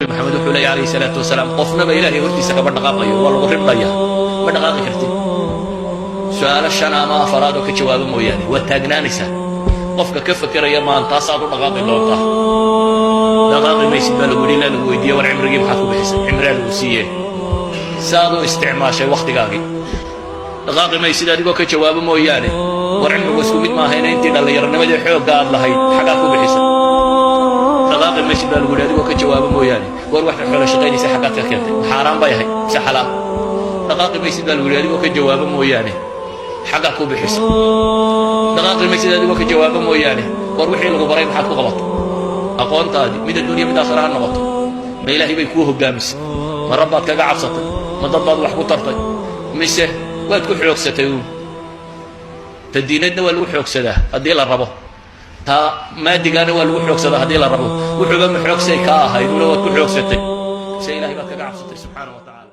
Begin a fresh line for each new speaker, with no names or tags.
Maxamed wuxuu leeya, calayhi salaatu wasalaam, qofnaba Ilaahay hortiisa kama dhaqaaqayo. Waa lagu ribdhaya, ma dhaqaaqi kartid su'aalo shan ama afaraad oo ka jawaabo mooyaane. Waad taagnaanaysaa. Qofka ka fekeraya maantaasaad u dhaqaaqi doontaa, dhaqaaqi maysid baa lagu yidhi ilaa lagu weydiiye: war cimrigii maxaad ku bixisay? Cimraa lagu siiye, saad u isticmaashay wakhtigaagii? Dhaqaaqi maysid adigoo ka jawaabo mooyaane. War cimrigu isku mid maahayna, intii dhallinyaronimadii xoogga aad lahayd xaggaa ku bixisay? Dhaqaaqi maysid baa lagu yidhi adigoo ka jawaabo mooyaane. War waxay xoolo shaqaynaysa xaggaad ka keentay? Xaaraan bay ahayd mise xalaal? Dhaqaaqi maysid baa lagu yidhi adigoo ka jawaabo mooyaane. Xaggaa ku bixisay? Dhaqaaqi maysid adigoo ka jawaabo mooyaane. War wixii lagu baray maxaad ku qabatay? Aqoontaadii, mid adduunya mid aakhira ha noqoto, ma Ilaahay bay kuu hoggaamisay? Ma rabbaad kaga cabsatay? Ma dad baad wax ku tartay, mise waad ku xoogsatay uun? Ta diinadna waa lagu xoogsadaa haddii la rabo, taa maadigaana waa lagu xoogsadaa haddii la rabo. Wuxuuba ma xoogsay kaa ahayd una waad ku xoogsatay, mise Ilahay baad kaga cabsatay, subxaana wa tacala?